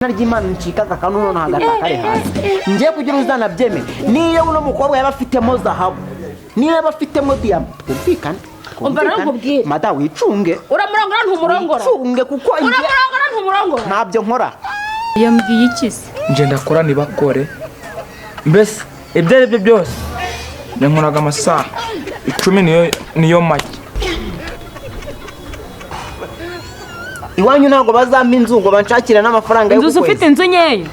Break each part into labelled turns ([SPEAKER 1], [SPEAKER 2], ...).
[SPEAKER 1] Ry'Imana ncikaga akanuno hagati kari hasi ngiye kugira uzanabyemere. Niyo uno mukobwa yaba afitemo zahabu, niyo yaba afitemo diyama, twumvikane.
[SPEAKER 2] Umva rero nkubwire.
[SPEAKER 1] Mada, wicunge.
[SPEAKER 2] Uramurongora ntumurongora?
[SPEAKER 1] Wicunge kuko
[SPEAKER 2] Uramurongora ntumurongora?
[SPEAKER 1] Ntabyo nkora.
[SPEAKER 3] Yambwiye iki se?
[SPEAKER 4] Nje ndakora ntibakore, mbese ibyo ari byo byose nkoraga amasaha 10, niyo make.
[SPEAKER 1] Iwanyu ntabwo bazampa inzu ngo banshakire n'amafaranga yo
[SPEAKER 3] Inzu
[SPEAKER 1] ku
[SPEAKER 3] ufite
[SPEAKER 1] kwezi.
[SPEAKER 3] Inzu nkeya.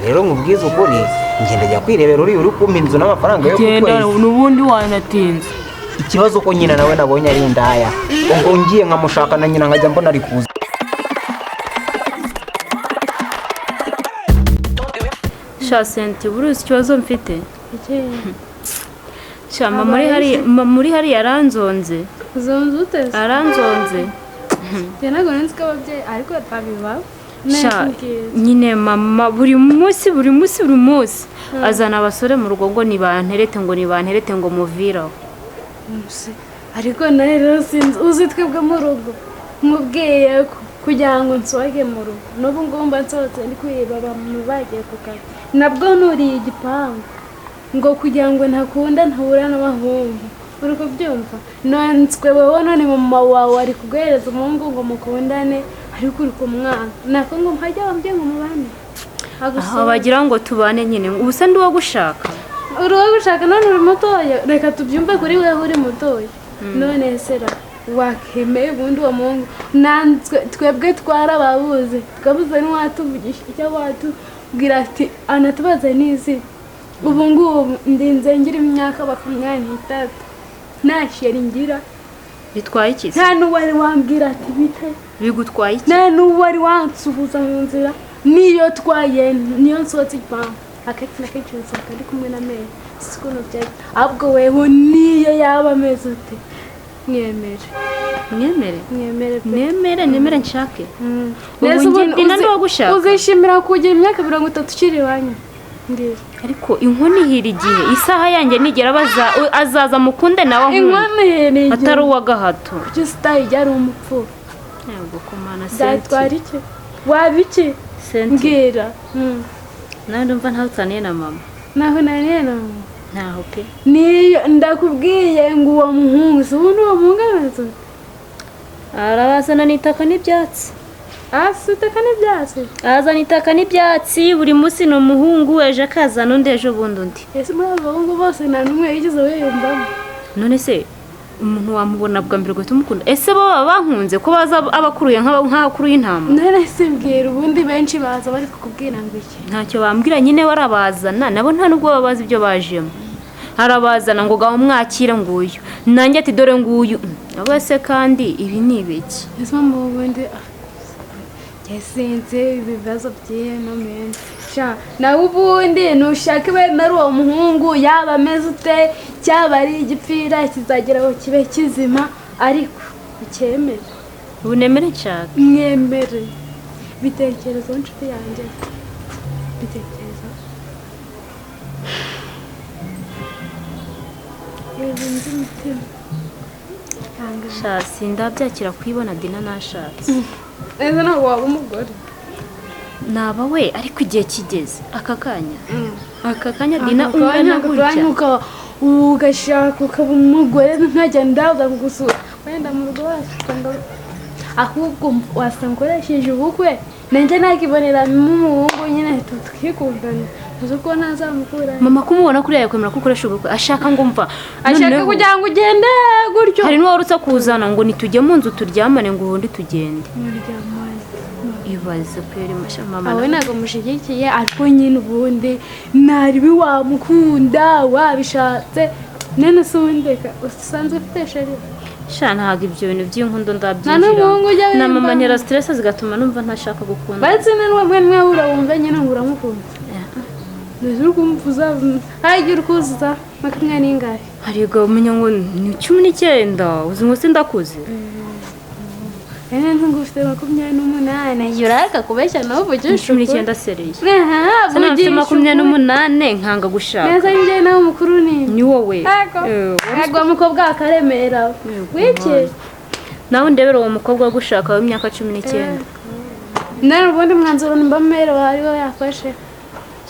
[SPEAKER 1] Rero nkubwize ukuri, ngenda jya kwirebera uriya uri kumpa inzu n'amafaranga yo ku
[SPEAKER 3] Genda.
[SPEAKER 1] kwezi.
[SPEAKER 3] N'ubundi wanatinze.
[SPEAKER 1] Ikibazo ko nyina nawe nabonye ari indaya, ubwo ngiye nkamushaka na nyina nkajya mbona ari kuza.
[SPEAKER 3] Sha Senti, buriya ikibazo mfite, sha mama uri hariya, mama uri hariya aranzonze.
[SPEAKER 5] Uzunze ute se?
[SPEAKER 3] Aranzonze.
[SPEAKER 5] Njye ntabwo nzi ko ababyeyi ariko babiba.
[SPEAKER 3] Sha nyine mama buri munsi, buri munsi, buri munsi azana abasore mu rugo ngo nibanterete, ngo nibanterete, ngo muviraho.
[SPEAKER 5] Ariko nawe rero sinzi, uzi twebwe mu rugo nkubwiye ko kugira ngo nsohoke mu rugo, n'ubu ngubu mba nsohotse ndi kwireba abantu bagiye ku kazi, nabwo nuriye igipangu ngo kugira ngo ntakunda ntahura n'abahungu, uri kubyumva? Nonswe wowe none mama wawe ari kuguhereza umuhungu ngo mukundane, ariko uri kumwanga, nako ngo mpajya wambwiye ngo mubane.
[SPEAKER 3] Aho bagira ngo tubane nyine, ubu se ndi uwo gushaka?
[SPEAKER 5] Uri uwo gushaka none uri mutoya, reka tubyumve kuri wewe uri mutoya. None sera wakemeye ubundi uwo muhungu nanzwe twebwe twarababuze, twabuze n'uwatuvugisha icyo watubwira ati anatubaze n'izina. Ubu ngubu ndinze ngira imyaka 23 nta chéri ngira.
[SPEAKER 3] Bitwaye iki se?
[SPEAKER 5] Nta n'uwari wambwira ati bite.
[SPEAKER 3] Bigutwaye iki?
[SPEAKER 5] Nta n'uwari wansuhuza mu nzira, niyo twaye, niyo nsohotse igipangu, akenshi na kenshi nsohoka ndi kumwe na meya, si ukuntu byari. Ahubwo wewe niyo yaba ameze ute, mwemere.
[SPEAKER 3] Mwemere?
[SPEAKER 5] Mwemere pe.
[SPEAKER 3] Nemere, nemere nshake? Ubu
[SPEAKER 5] Neza
[SPEAKER 3] njye
[SPEAKER 5] ubu
[SPEAKER 3] ndi na n'uwo gushaka.
[SPEAKER 5] Uzishimira kugira imyaka 30 ukiri iwanyu? Mbwira.
[SPEAKER 3] Ariko inkono ihira igihe, isaha yanjye nigera baza azaza mukunde nawe ankunde.
[SPEAKER 5] Inkono ihereye igihe.
[SPEAKER 3] Atari uwa gahato.
[SPEAKER 5] Kuki sitayi yari umupfu?
[SPEAKER 3] Ntabwo kumana.
[SPEAKER 5] Byatwara
[SPEAKER 3] Senti.
[SPEAKER 5] iki? Waba iki?
[SPEAKER 3] Senti.
[SPEAKER 5] Mbwira.
[SPEAKER 3] Nawe ndumva ntaho utaniye na mama.
[SPEAKER 5] Naho nariye na mama.
[SPEAKER 3] Ntaho pe.
[SPEAKER 5] Niyo ndakubwiye ngo uwo muhungu si ubundi uwo muhungu ameze ute?
[SPEAKER 3] Arabazana n'itaka n'ibyatsi.
[SPEAKER 5] Asi itaka n'ibyatsi.
[SPEAKER 3] Azana itaka n'ibyatsi buri munsi, ni umuhungu ejo akazana undi, ejo bundi undi.
[SPEAKER 5] Ese muri abo bahungu bose nta n'umwe yigeze wiyumvamo?
[SPEAKER 3] None se umuntu wamubona bwa mbere ugahita umukunda? Ese bo baba bankunze ko baza abakuruye nk'abakuruye intama?
[SPEAKER 5] None se mbwira, ubundi benshi baza bari kukubwira ngo iki?
[SPEAKER 3] Ntacyo bambwira nyine, barabazana nabo nta nubwo baba bazi ibyo bajemo. Arabazana ngo gaho mwakire nguyu, nanjye ati dore nguyu. Abo se kandi ibi ni ibiki?
[SPEAKER 5] Ese mama ubundi yasinze ibibazo by'ino minsi sha, nawe ubundi nushaka wemera uwo muhungu, yaba ameze ute, cyaba ari igipfira kizagera aho kibe kizima, ariko ucyemere.
[SPEAKER 3] Ubu nemere nshaka?
[SPEAKER 5] Mwemere, bitekerezo nshuti yanjye, bitekerezo. Reba nzi umutima. Ihangane.
[SPEAKER 3] Sha sindabyakira kuyibona Dina nashatse.
[SPEAKER 5] Ese ntabwo waba umugore?
[SPEAKER 3] Naba we, ariko igihe kigeze, aka kanya, aka kanya Dina ungana gutya.
[SPEAKER 5] Ugashaka ukaba umugore, nkajya ndaza kugusura wenda mu rugo wasanga, ahubwo wasanga ukoresheje ubukwe nanjye nakiboneramo umuhungu nyine tukikundana, uzi ko ntazamukura.
[SPEAKER 3] Mama kumubona kuriya yakwemera ko ukoresha ubukwe? Ashaka ngo mva
[SPEAKER 5] Ashaka
[SPEAKER 3] noneho
[SPEAKER 5] kugira ngo ugende gutyo.
[SPEAKER 3] Hari n'uwarutse kuzana ngo nitujye mu nzu turyamane, ngo ubundi tugende.
[SPEAKER 5] Muryamane.
[SPEAKER 3] Ibaze kweri masha mama.
[SPEAKER 5] Awe ntabwo mushyigikiye, ariko nyine ubundi naribi wamukunda wabishatse. None se ubundi reka, usanzwe ufite chéri?
[SPEAKER 3] Sha ntabwo ibyo bintu by'inkundo
[SPEAKER 5] Nta n'umuhungu ujya
[SPEAKER 3] ndabyinjiramo na mama.
[SPEAKER 5] wiyumvamo.
[SPEAKER 3] Ntera stress zigatuma numva ntashaka gukunda.
[SPEAKER 5] Baretse n'umwe mwahura wumve nyine ngo uramukunda, mbese uri kumva uzaba hagiye uri kuzuza 22?
[SPEAKER 3] Hariga umenya ngo ni 19, uzi ngo sindakuze.
[SPEAKER 5] Ene ntungu ufite 28, urareka kubeshya nawe uvugisha
[SPEAKER 3] 19
[SPEAKER 5] ukuri.
[SPEAKER 3] Seriye.
[SPEAKER 5] Aha,
[SPEAKER 3] Se nafite
[SPEAKER 5] vugisha
[SPEAKER 3] 28
[SPEAKER 5] ukuri.
[SPEAKER 3] Nkanga gushaka.
[SPEAKER 5] Neza, njye nawe mukuru ni
[SPEAKER 3] Ni wowe.
[SPEAKER 5] Ego.
[SPEAKER 3] Eh,
[SPEAKER 5] Ego mukobwa akaremera wiki.
[SPEAKER 3] Nawe ndebera uwo mukobwa gushaka w'imyaka 19.
[SPEAKER 5] Nari ubundi mwanzuro nimba mere wari yafashe.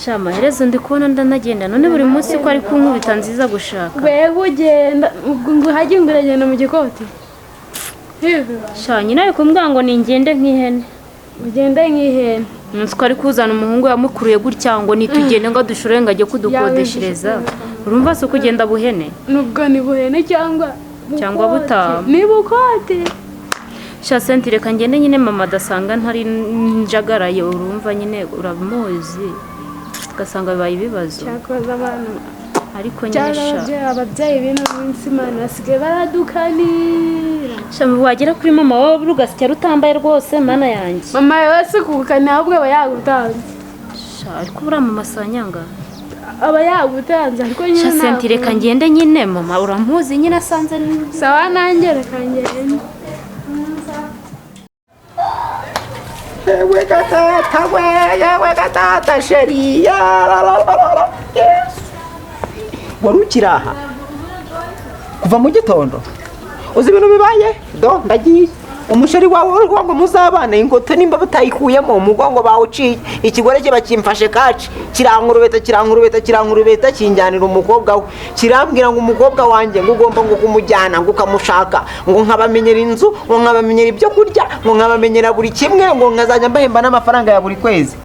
[SPEAKER 3] Sha amaherezo ndi kubona ndanagenda none buri munsi ko ari kunkubita nziza gushaka.
[SPEAKER 5] Wewe ugenda ngo hajye ngo uragenda mu gikoti.
[SPEAKER 3] Sha nyina ari kumbwira ngo ningende nk'ihene.
[SPEAKER 5] Ugende nk'ihene.
[SPEAKER 3] Umunsi ko ari kuzana umuhungu yamukuruye gutya ngo nitugende ngo dushore ngo ajye kudukodeshereza. Urumva se kugenda buhene?
[SPEAKER 5] Nubwo ni buhene cyangwa
[SPEAKER 3] butama.
[SPEAKER 5] Ni bukote.
[SPEAKER 3] Sha senti reka ngende nyine mama adasanga ntari njagaraye urumva nyine uramuzi. Ugasanga bibaye ibibazo.
[SPEAKER 5] Cyakoze abantu
[SPEAKER 3] ariko nyine sha
[SPEAKER 5] ababyeyi bino minsi Imana basigaye baradukanira.
[SPEAKER 3] Sha wagera kuri mama wowe rugasya rutambaye rwose mana yanjye.
[SPEAKER 5] Mama yose kugukana ahubwo aba yagutanze.
[SPEAKER 3] Sha ariko buriya mama sanyanga
[SPEAKER 5] aba yagutanze ariko nyine
[SPEAKER 3] Sha senti reka ngende nyine mama uramuzi nyine asanze
[SPEAKER 5] sawa nanjye reka ngende.
[SPEAKER 1] Ewe gatata we, ewe gatata sheri ya la la la la. Yes. Wari ukiri aha kuva mu gitondo uzi ibintu bibaye do ndagiye umusheri wawe uri ngo muzabane ingoto nimba batayikuyemo umugongo bawuciye ikigore cye bakimfashe kaci kirankurubeta kirankurubeta kirankurubeta kinjyanira umukobwa we kirambwira ngo umukobwa wanjye ngo ugomba ngo kumujyana ngo ukamushaka ngo nkabamenyera inzu ngo nkabamenyera ibyo kurya ngo nkabamenyera buri kimwe ngo nkazajya mbahemba n'amafaranga ya buri kwezi.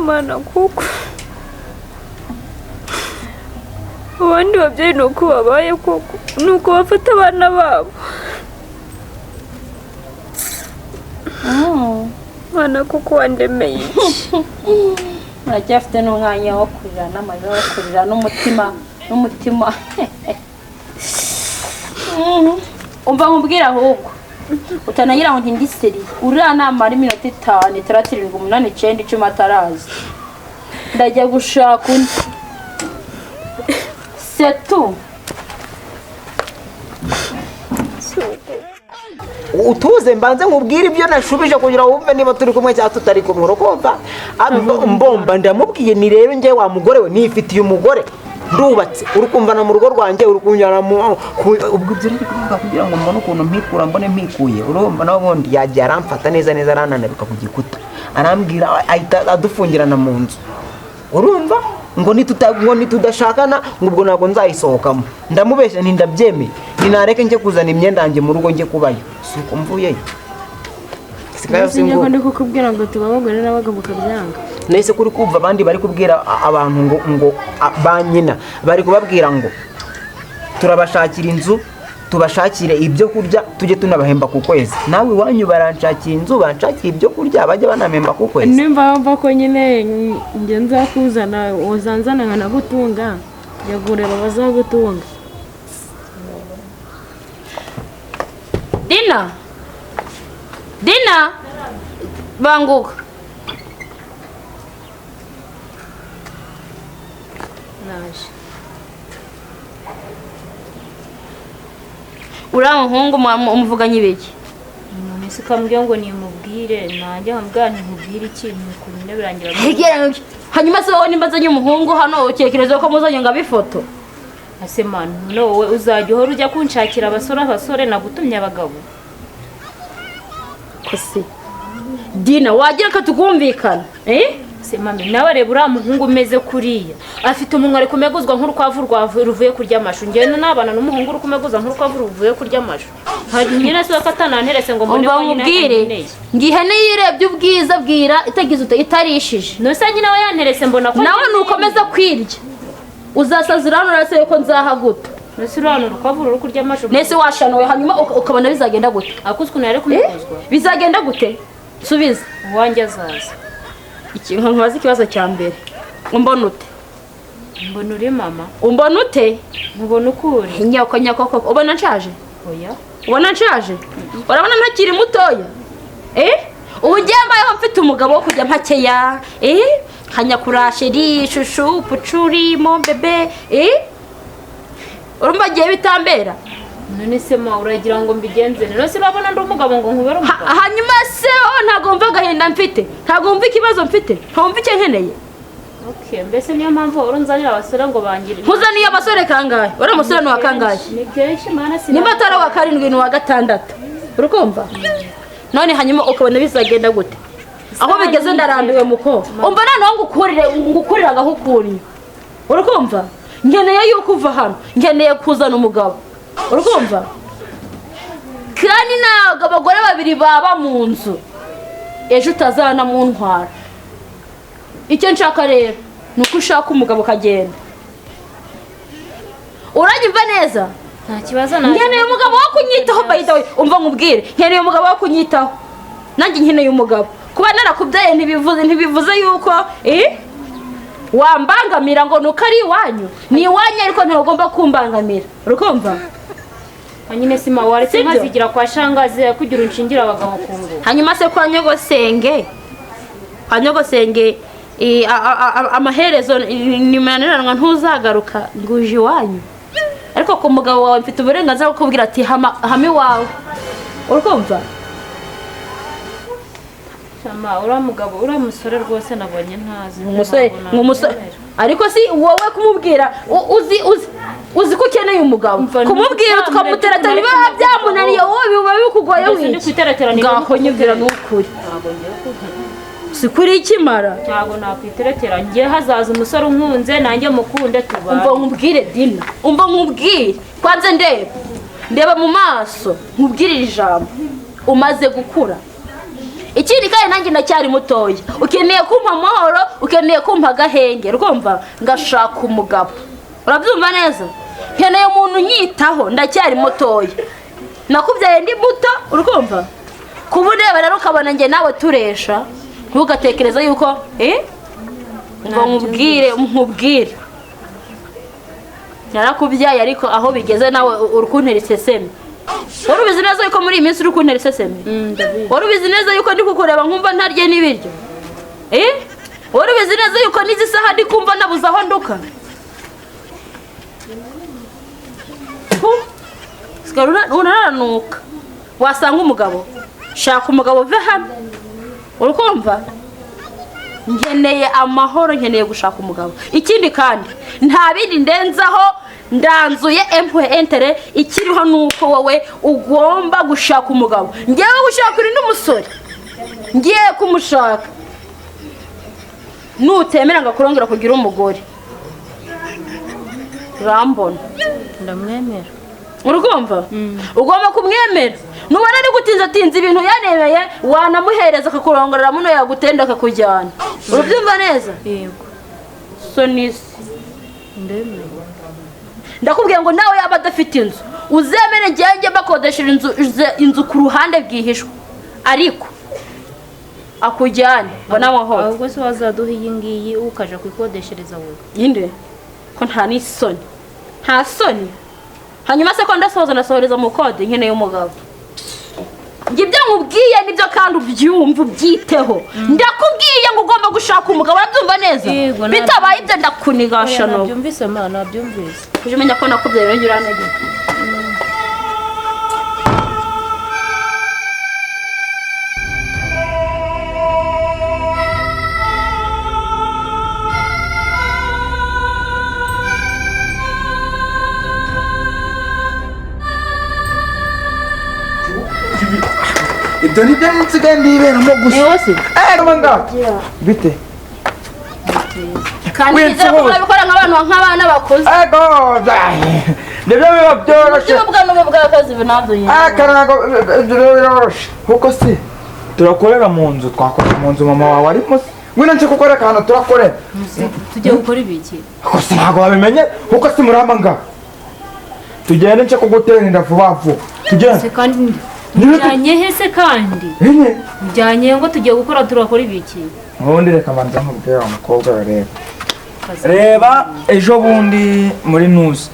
[SPEAKER 3] Mana kuko abandi babyeyi ni uko babaye koko ni uko bafata abana babo. Mana kuko wandemeye iki.
[SPEAKER 6] Muracyafite n'umwanya wo kurira n'amarira wo kurira n'umutima n'umutima. Umva nkubwira ahubwo utanagira ngo ntindiseri uriya namara iminota 5 6 7 8 9 10 ataraza ndajya gushaka undi. C'est tout.
[SPEAKER 1] Utuze mbanze nkubwire ibyo nashubije kugira wumve niba turi kumwe cyangwa tutari kumwe urukumva. Mbomba ndamubwiye ni rero nge wa mugore we nifitiye umugore ndubatse urukumva na mu rugo rwanjye urukunjyana mu ubwo ibyo riri kuvuga kugira ngo mbone ukuntu mpikura mbone mpikuye urumva nawe ubundi yagiye aramfata neza neza arananabika ku gikuta arambwira ahita adufungirana mu nzu urumva ngo nitudashakana ngo ubwo ntabwo nzayisohokamo ndamubeshya nti ndabyemeye ninareke njye kuzana imyenda yanjye mu rugo njye kubayo si uko mvuyeyo.
[SPEAKER 5] Sinjye kukubwira ngo tuba abagore n'abagabo ukabyanga.
[SPEAKER 1] Nahise kuri kumva abandi bari kubwira abantu ngo ba nyina bari kubabwira ngo turabashakira inzu tubashakire ibyo kurya tujye tunabahemba ku kwezi. Nawe iwanyu baranshakira inzu banshakira ibyo kurya bajya banamemba ku kwezi.
[SPEAKER 5] Nimba wumva ko nyine njye nzakuzana uzanzana nkanagutunga njya kureba bazagutunga.
[SPEAKER 6] Dina Dina banguka.
[SPEAKER 3] Naje.
[SPEAKER 6] Uriya muhungu umuvuganye ibiki?
[SPEAKER 3] None se ukambwira ngo nimubwire nanjye nkambwira ntimubwire iki nuko nyine birangira.
[SPEAKER 6] Hanyuma se wowe nimba nzanye umuhungu hano ukekereza ko muzanye ngo abifoto?
[SPEAKER 3] Ase man none wowe uzajya uhora ujya kunshakira abasore abasore nagutumye abagabo.
[SPEAKER 6] Kose Dina wagira ko tukumvikana
[SPEAKER 3] Se mami nawe reba uriya muhungu umeze kuriya afite umunwa ari kumeguzwa nk'urukwavu ruvuye kurya amashu ngende nabana n'umuhungu uri kumeguza nk'urukwavu ruvuye kurya amashu nyine se atananterese ngo mbone ko nyine
[SPEAKER 6] mubwire ngihene yirebye ubwiza bwira itagize itarishije
[SPEAKER 3] nose nyine we yanterese mbona ko
[SPEAKER 6] nawe nukomeza kwirya uzasazira hano urase yuko nzahaguta
[SPEAKER 3] nose uriya urukwavu ruri kurya amashu
[SPEAKER 6] nese washanuwe hanyuma ukabona bizagenda gute
[SPEAKER 3] akuze ukuntu yari kumeguzwa
[SPEAKER 6] bizagenda gute subiza
[SPEAKER 3] uwanjye azaza.
[SPEAKER 6] Ikintu nkubaza ikibazo cya mbere umbona ute?
[SPEAKER 3] Mbona uri mama.
[SPEAKER 6] Umbona ute?
[SPEAKER 3] Nkubona uko uri.
[SPEAKER 6] Nyoko nyoko koko ubona nshaje?
[SPEAKER 3] Oya.
[SPEAKER 6] Ubona nshaje? Urabona ntakiri mutoya? Ubu ngiye mbayeho mfite umugabo wo kujya mpakeya nkanyakura sheri shushu pucuri mo bebe urumva agiye bitambera.
[SPEAKER 3] None se ma uragira ngo mbigenze none se urabona ndi umugabo ngo nkubere umugabo?
[SPEAKER 6] Hanyuma se wowe ntabwo wumva agahinda mfite ntabwo wumva ikibazo mfite ntabwo wumva icyo nkeneye.
[SPEAKER 3] Okay, mbese niyo mpamvu wari unzanira abasore ngo bangire.
[SPEAKER 6] Nkuzaniye abasore kangahe? Uriya musore ni uwa kangahe?
[SPEAKER 3] Ni kenshi mana sinabona.
[SPEAKER 6] Nimba atari uwa karindwi ni uwa gatandatu. Urikumva? None hanyuma ukabona bizagenda gute? Aho bigeze ndarambiwe muko. Umva noneho ngukurire agahukunyu. Urikumva? Nkeneye yuko uva hano. Nkeneye kuzana umugabo. Urikumva? Kandi ntabwo abagore babiri baba mu nzu. Ejo utazana mu ntwara. Icyo nshaka rero ni uko ushaka umugabo ukagenda. Uranyumva neza?
[SPEAKER 3] Nta kibazo na.
[SPEAKER 6] Nkeneye umugabo wo kunyitaho by the way. Umva nkubwire, nkeneye umugabo wo kunyitaho. Nanjye nkeneye umugabo. Kuba narakubyaye ntibivuze yuko wambangamira ngo nuko ari iwanyu. Ni iwanyu ariko ntugomba kumbangamira. Urikumva?
[SPEAKER 3] Hanyuma sima waretse nkazigira kwa shangazi kugira unshingira abagabo ku ngo.
[SPEAKER 6] Hanyuma se kwa nyogosenge. Kwa nyogosenge amaherezo nimananirwa ntuzagaruka nguje iwanyu. Ariko ku mugabo wawe mfite uburenganzira bwo kubwira ati hama iwawe. Urikumva?
[SPEAKER 3] Shama ura mugabo ura musore rwose nabonye ntazi.
[SPEAKER 6] Umusore ariko si wowe kumubwira uzi ko ukeneye umugabo. Kumubwira tukamuteretana biba byamunaniye wowe biba bikugoye wiki. Ngaho nyumvira n'ukuri. Si kuri ikimara.
[SPEAKER 3] Ntago nakwiteretera ngiye hazaza umusore unkunze nanjye mukunde tubane.
[SPEAKER 6] Umva nkubwire Dina. Umva nkubwire. Kwanze ndeba. Ndeba mu maso nkubwire ijambo. Umaze gukura. Ikindi kandi nanjye ndacyari mutoya. Ukeneye kumpa amahoro, ukeneye kumpa agahenge. Urumva? Ngashaka umugabo. Urabyumva neza? Nkeneye umuntu unyitaho, ndacyari mutoya. Nakubyaye ndi muto, urumva? Kuba ureba rero ukabona njye nawe turesha, ntugatekereza yuko ngo nkubwire. Narakubyaye ariko aho bigeze nawe uri kuntera iseseme. Wari ubizi neza yuko muri iyi minsi uri kuntera iseseme? Wari ubizi neza yuko ndi kukureba nkumva ntarye n'ibiryo? Wari ubizi neza yuko n'izi saha ndi kumva nabuze aho nduka? Uraranuka. Wasanga umugabo. Shaka umugabo uve hano. Urikumva? Nkeneye amahoro, nkeneye gushaka umugabo. Ikindi kandi nta bindi ndenzaho, ndanzuye entere ikiriho nuko wowe ugomba gushaka umugabo. Ngewe gushaka uri n'umusore. Ngiye kumushaka. Nutemera ngakurongera kugira umugore. Rambona.
[SPEAKER 3] Ndamwemera.
[SPEAKER 6] Urumva? Ugomba kumwemera. Nubona ari gutinza tinza ibintu yanemeye wanamuhereza akakurongorera muno yagutenda akakujyana. Urabyumva neza?
[SPEAKER 3] Yego.
[SPEAKER 6] So nisi.
[SPEAKER 3] Ndemera.
[SPEAKER 6] Ndakubwiye ngo nawe yaba adafite inzu uzemere ngenge bakodesha inzu ku ruhande bwihishwa ariko akujyane bona amahoro.
[SPEAKER 3] Ahubwo se wazaduha iyi ngiyi ukaja kuyikodeshereza wowe?
[SPEAKER 6] Inde ko nta n'isoni. Nta soni. Hanyuma se ko ndasohoza nasohoreza mu kode nkeneye umugabo. Njye ibyo nkubwiye nibyo kandi ubyumva ubyiteho. Ndakubwiye ngo ugomba gushaka umugabo, urabyumva neza? Bitabaye ibyo ndakunigasha no.
[SPEAKER 3] Nabyumvise ma, nabyumvise.
[SPEAKER 6] Uje umenya ko nakubyaye rero urantegeka.
[SPEAKER 4] Ibyo ni byo nsigaye ndiberamo gusa. Manga. Bite?
[SPEAKER 6] Kandi nizera ko urabikora nk'abantu nk'abana bakuze.
[SPEAKER 4] Ego. Nibyo biba byoroshye.
[SPEAKER 6] Ubwo n'ubwo bw'akazi nabyo nyine.
[SPEAKER 4] Karago biroroshye. Kuko si turakorera mu nzu, twakorera mu nzu mama wawe arimo. Ngwino nce gukora akantu turakorera.
[SPEAKER 3] Tujye gukora ibiki?
[SPEAKER 4] Kuko si ntabwo wabimenye, kuko si muramanga. Tugende nce kugutera inda vuba vuba. Tugende.
[SPEAKER 3] Kandi Ujyanye he se kandi? Ujyanye ngo tugiye gukora turakora ibiki?
[SPEAKER 4] Ubundi reka manza nkubwire wa mukobwa reba. Reba ejo bundi muri nuzi.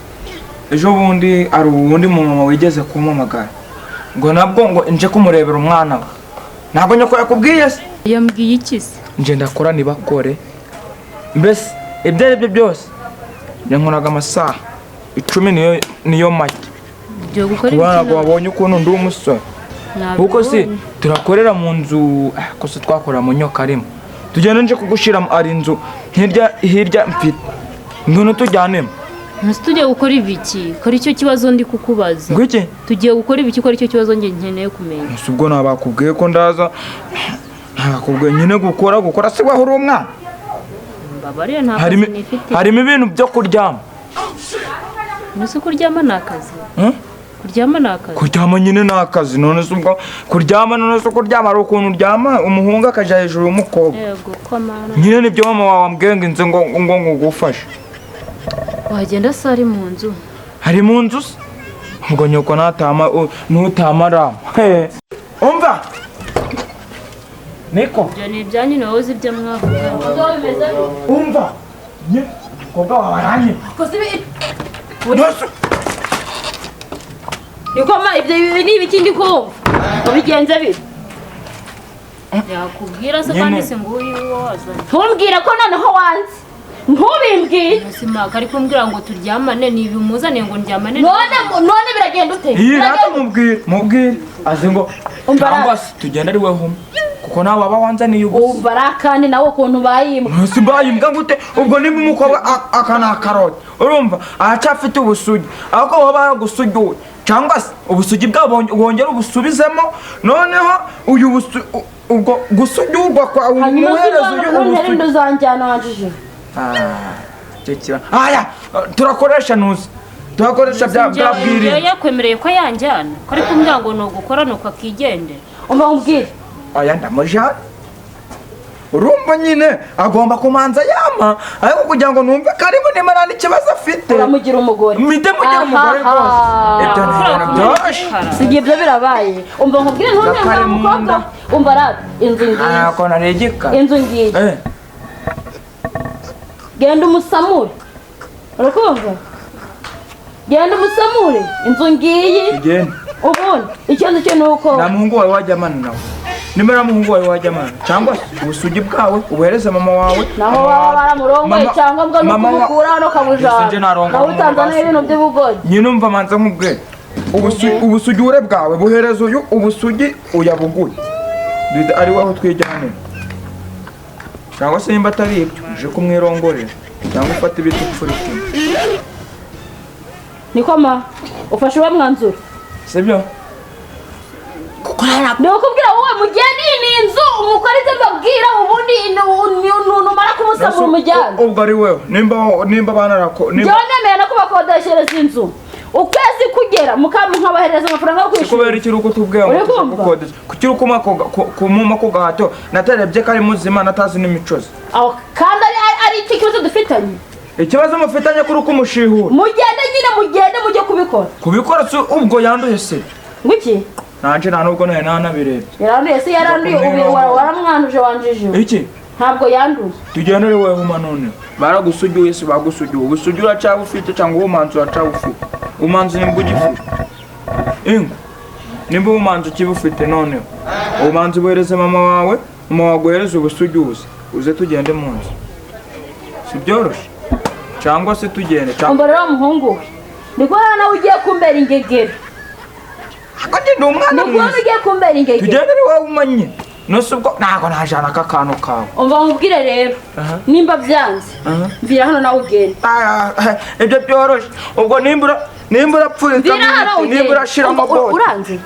[SPEAKER 4] Ejo bundi ari uwundi mumama wigeze kumpamagara. Ngo nabwo ngo nje kumurebera umwana we. Ntabwo nyoko yakubwiye se?
[SPEAKER 3] Yambwiye iki se?
[SPEAKER 4] Nje ndakora nibakore. Mbese ibyo ari byo byose nkoraga amasaha 10 niyo make. Ntabwo wabonye ukuntu ndi umusore. Kuko si turakorera mu nzu, ko se twakorera mu nyoka arimo. Tugende nje kugushira ari inzu hirya hirya mfite. Ngwino tujyanemo.
[SPEAKER 3] Nasi tugiye gukora ibiki? Kora icyo kibazo ndi kukubaza.
[SPEAKER 4] Ngwiki?
[SPEAKER 3] Tugiye gukora ibiki? Kora icyo kibazo nge nkeneye kumenya.
[SPEAKER 4] Si ubwo nabakubwiye ko ndaza. Nabakubwiye nyine gukora si waho uri umwana.
[SPEAKER 3] Mbabariye nta kazi nifite.
[SPEAKER 4] Harimo ibintu byo kuryama.
[SPEAKER 3] Nasi kuryama ni akazi. Kuryama ni akazi.
[SPEAKER 4] Kuryama nyine ni akazi. None se ubwo kuryama none se kuryama ari ukuntu uryama umuhungu akaja hejuru y'umukobwa.
[SPEAKER 3] Yego ko mana.
[SPEAKER 4] Nyine nibyo mama wawe ambwiye ngo inze ngo ngufashe.
[SPEAKER 3] Wagenda se ari mu nzu?
[SPEAKER 4] Ari mu nzu se? Ubwo nyoko natama nutamara. Umva. Niko.
[SPEAKER 3] Ibyo ni ibyanyu nawe uzi ibyo mwavuga.
[SPEAKER 4] Umva. Nye mukobwa wawe aranye.
[SPEAKER 6] Niko ma ibyo ni ibiki ndi kumva? Ubigenze bite?
[SPEAKER 3] Yakubwira se kandi se nguyu uwo wazanye.
[SPEAKER 6] Ntumbwire ko noneho wanze. Ntubimbwire.
[SPEAKER 3] Sima kari kumbwira ngo turyamane ni bimuzane ngo ndyamane.
[SPEAKER 6] None biragenda ute?
[SPEAKER 4] Iyi mubwire mubwire azi ngo cyangwa se tugenda ari weho kuko nawe waba wanzaniye ubusa.
[SPEAKER 6] Umva kandi nawe ukuntu bayimbwa.
[SPEAKER 4] Si bayimbwa gute? Ubwo niba umukobwa akana karoti urumva aracyafite ubusugi ahubwo waba yaragusugiwe cyangwa se ubusugi bwabo wongera ubusubizemo noneho uyu ubwo gusugurwa kwa umuhereza uyu
[SPEAKER 6] ubusugi uzanjyana wanjije.
[SPEAKER 4] Aya turakoresha nuzi turakoresha bya bwiri.
[SPEAKER 3] Yakwemereye ko yanjyana ko ari kumbwira ngo nugukora nuko akigendera.
[SPEAKER 6] Umva umbwire.
[SPEAKER 4] Aya ndamujana. Urumva nyine agomba kumanza yama ariko kugira ngo numve ko ari bunima nta n'ikibazo afite.
[SPEAKER 6] Uramugira umugore.
[SPEAKER 4] Mpite mugira umugore rwose. Ibyo ni ibintu byoroshye.
[SPEAKER 6] Si ibyo birabaye. Umva nkubwire ntunyange umukobwa. Umva rata inzu ngiyi.
[SPEAKER 4] Ako naregeka.
[SPEAKER 6] Inzu ngiyi. Genda umusamure. Urakumva? Genda umusamure. Inzu ngiyi.
[SPEAKER 4] Genda.
[SPEAKER 6] Ubundi ikibazo cyo nuko
[SPEAKER 4] nta muhungu wawe wajya amana nawe. Nimba muhungu wawe wajya amana cyangwa ubusugi bwawe ubuhereze mama wawe.
[SPEAKER 6] Naho baba baramurongoye cyangwa mbwa nukumukura hano kabujana. Nawe utanzaniye ibintu by'ubugoryi.
[SPEAKER 4] Nyine umva manza nkubwe. Ubusugure bwawe buhereze uyu ubusugi uyabuguye. Ari waho twijyane. Cyangwa se nimba atari ibyo uje kumwirongorera cyangwa ufate ibiti upfurike.
[SPEAKER 6] Niko ma ufashe uwo mwanzuro.
[SPEAKER 4] Sibyo?
[SPEAKER 6] Ni ukubwira wowe mugende iyi inzu umukore ibyo mbabwira ubundi numara kumusamura umujyane.
[SPEAKER 4] Ubwo ari wewe nimba banarako
[SPEAKER 6] nimba nemeye no kubakodeshereza inzu ukwezi kugera mukabahereza amafaranga yo kwishyura.
[SPEAKER 4] Kubera iki uko tubwiye ngo gukodesha kuki ukuma kumuma ko gahato natarebye ko ari muzima natazi n'imicozi.
[SPEAKER 6] Aho kandi ari iki kibazo dufitanye?
[SPEAKER 4] Ikibazo mufitanye kuri uko umushihura.
[SPEAKER 6] Mugende nyine mugende mujye kubikora.
[SPEAKER 4] Kubikora si ubwo yanduye se.
[SPEAKER 6] Ngwiki?
[SPEAKER 4] Nanje nta nubwo naye nanabirebye.
[SPEAKER 6] Yaranduye se yaranduye ubu waramwanduje wanjije.
[SPEAKER 4] Iki?
[SPEAKER 6] Ntabwo yanduye.
[SPEAKER 4] Tugende uri wewe huma none. Baragusugiye se bagusugiye. Ubusugi uracaba ufite cyangwa ubumanzi uracaba ufite. Ubumanzi nimba ugifite. Ingo. Nimba ubumanzi ukibufite none. Ubumanzi buhereze mama wawe, mama waguhereze ubusugi uze tugende mu nzu. Si byoroshye. Cyangwa se tugende cyangwa
[SPEAKER 6] Umva rero muhungu we. Niko nawe ugiye kumbera ingegera.
[SPEAKER 4] Ako ndi umwana
[SPEAKER 6] mwiza. Niko ugiye kumbera ingegera.
[SPEAKER 4] Tugende ari wowe umanye. Nose ubwo ntago najana aka kantu kawe.
[SPEAKER 6] Umva nkubwire rero. Nimba byanze. Mvira hano nawe ugende.
[SPEAKER 4] Ibyo byoroshye. Ubwo nimba urapfuye nimba urashira amaboko.
[SPEAKER 6] Uranze.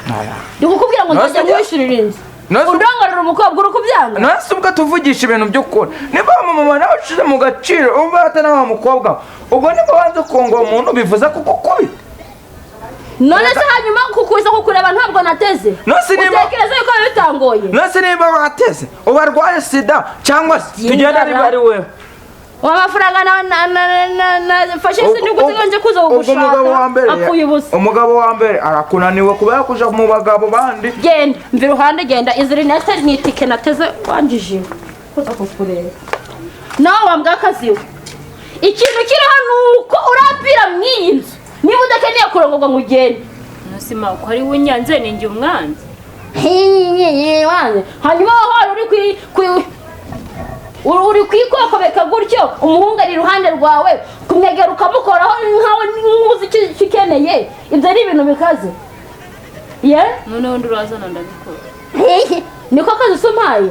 [SPEAKER 6] Ndi kukubwira ngo nzajya kwishyurira inzu. Undongorera umukobwa uri kubyanga.
[SPEAKER 4] Nase ubwo tuvugisha ibintu by'ukuri. Nimba mama nawe ushize mu gaciro umva ata nawe mukobwa. Ubwo nimba wanze kongora umuntu bivuze kuko kubi.
[SPEAKER 6] None se hanyuma kukuza kukureba ntabwo nateze. Utekereza yuko bitangoye.
[SPEAKER 4] Nase nimba wateze ubarwaye sida cyangwa se tugenda ari bari wewe.
[SPEAKER 6] Wa mafaranga na fashe se niguze nje kuza kugushaka. Apfuye ubusa.
[SPEAKER 4] Umugabo wa mbere arakunaniwe kubera kuja mu bagabo bandi.
[SPEAKER 6] Genda mvi ruhande genda iziri nete ni itike nateze wanjije kuza kukureba. Nawe wambwa akazi we. Ikintu kiri hano uko urapira mw'iyi nzu. Niba udakeneye kurongorwa ngo ugende.
[SPEAKER 3] Nusima uko ari winyanze ni njye umwanzi.
[SPEAKER 6] Wanze. Hanyuma wahora uri uri kwikokobeka gutyo umuhungu ari iruhande rwawe kumwegera ukamukoraho nkawe nkuzi icyo ukeneye. Ibyo ari ibintu bikaze. Ye?
[SPEAKER 3] Noneho ndi urazana ndabikora.
[SPEAKER 6] Niko kazi umpaye.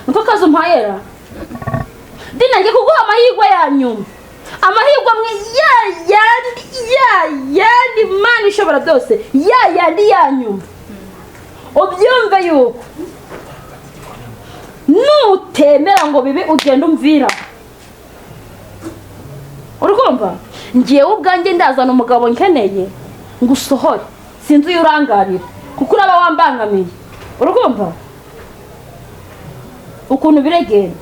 [SPEAKER 6] Niko kazi umpaye ra. Dina, ngiye kuguha amahirwe ya nyuma, amahirwe amwe ya yandi, ya yandi Mana ishobora byose, ya yandi ya nyuma. Ubyumve yuko nutemera ngo bibe ugenda umvira. Urikumva? Ngiye ubwanjye ndazana umugabo nkeneye ngo usohore, sinzi uyu urangarira kuko uraba wambangamiye. Urikumva ukuntu biregenda?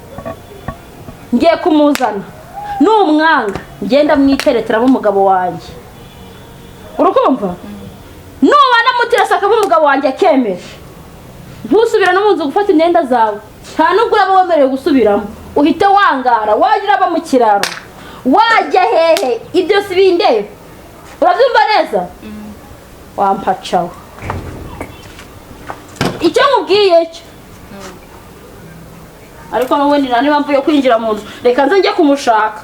[SPEAKER 6] Ngiye kumuzana n'umwanga ngenda mwitereteramo umugabo wanjye. Urikumva? Nubana mutirasaka umugabo wanjye akemera, ntusubira no mu nzu gufata imyenda zawe, nta nubwo uraba wemerewe gusubiramo, uhite wangara, wajya uraba mu kiraro, wajya hehe, ibyo si bindeba. Urabyumva neza? Wampacawe icyo nkubwiye cyo. Ariko n'ubundi nta n'impamvu yo kwinjira mu nzu, reka nze njye kumushaka.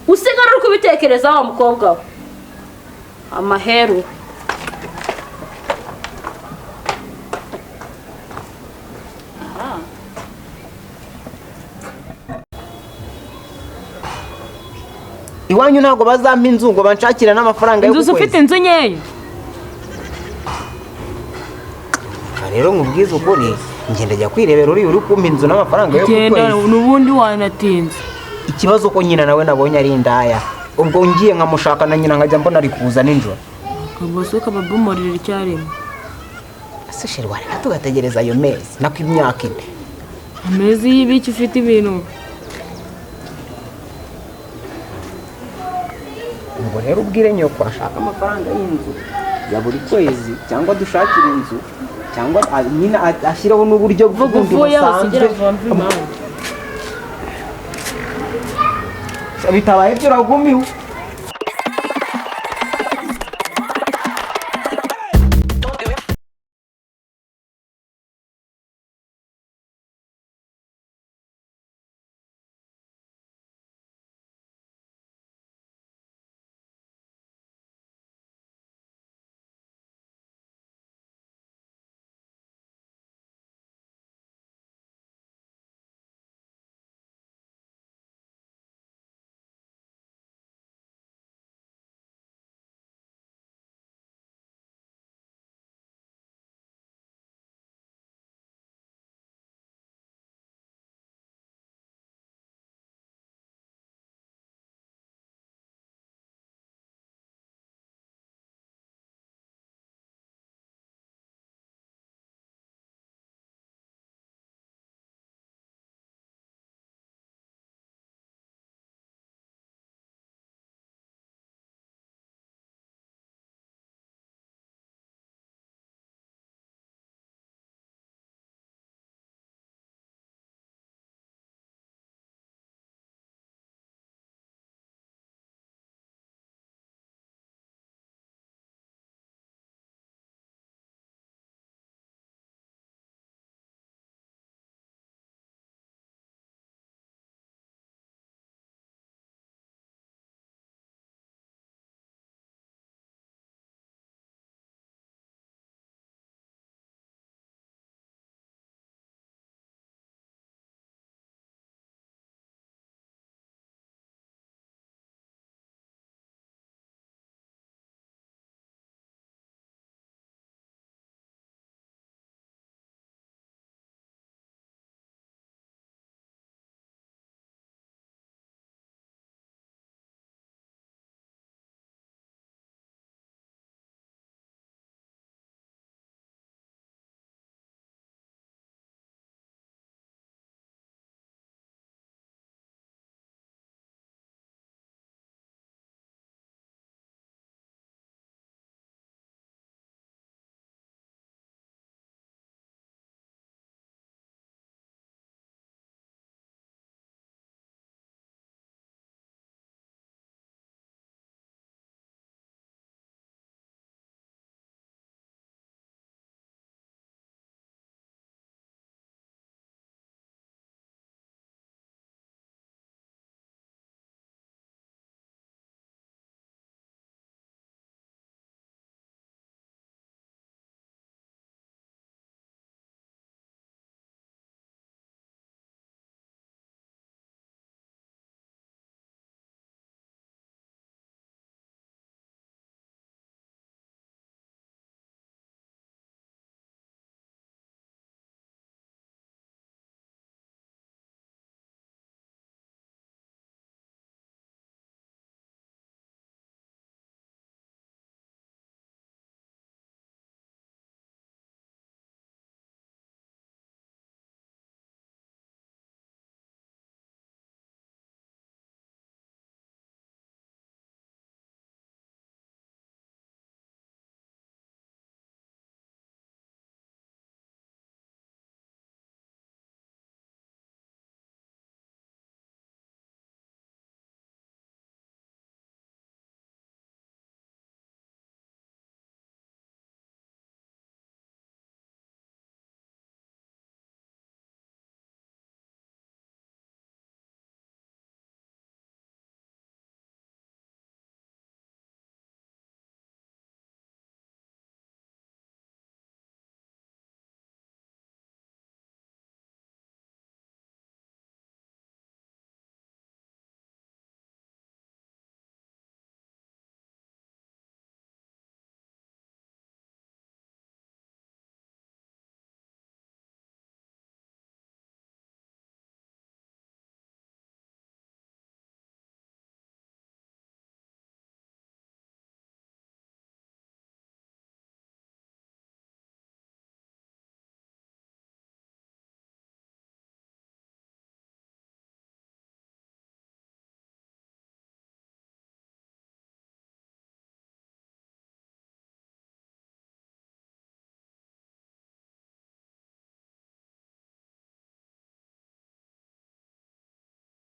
[SPEAKER 6] Usigara uri kubitekereza wa mukobwa we amaheru.
[SPEAKER 1] Iwanyu ntabwo bazampa inzu ngo banshakire n'amafaranga yo
[SPEAKER 3] Inzu
[SPEAKER 1] ku
[SPEAKER 3] ufite
[SPEAKER 1] kwezi.
[SPEAKER 3] inzu nkeya.
[SPEAKER 1] Rero nkubwize ukuri, ngenda jya kwirebera uriya uri kumpa inzu n'amafaranga yo ku
[SPEAKER 7] Genda
[SPEAKER 1] kwezi.
[SPEAKER 7] n'ubundi wanatinze.
[SPEAKER 1] Ikibazo ko nyina nawe nabonye ari indaya, ubwo ngiye nkamushaka na nyina nkajya mbona ari kuza nijoro.
[SPEAKER 7] Kabose kababumurira icyarimwe.
[SPEAKER 1] Ese sheri wareka tugategereza ayo mezi nako imyaka ine?
[SPEAKER 7] Amezi y'ibiki ufite ibintu.
[SPEAKER 1] Ubwo rero ubwire nyoko ashaka amafaranga y'inzu ya buri kwezi, cyangwa dushakire inzu, cyangwa nyina ashyireho n'uburyo bundi busanzwe. Bitabaye ibyo uragumiwe.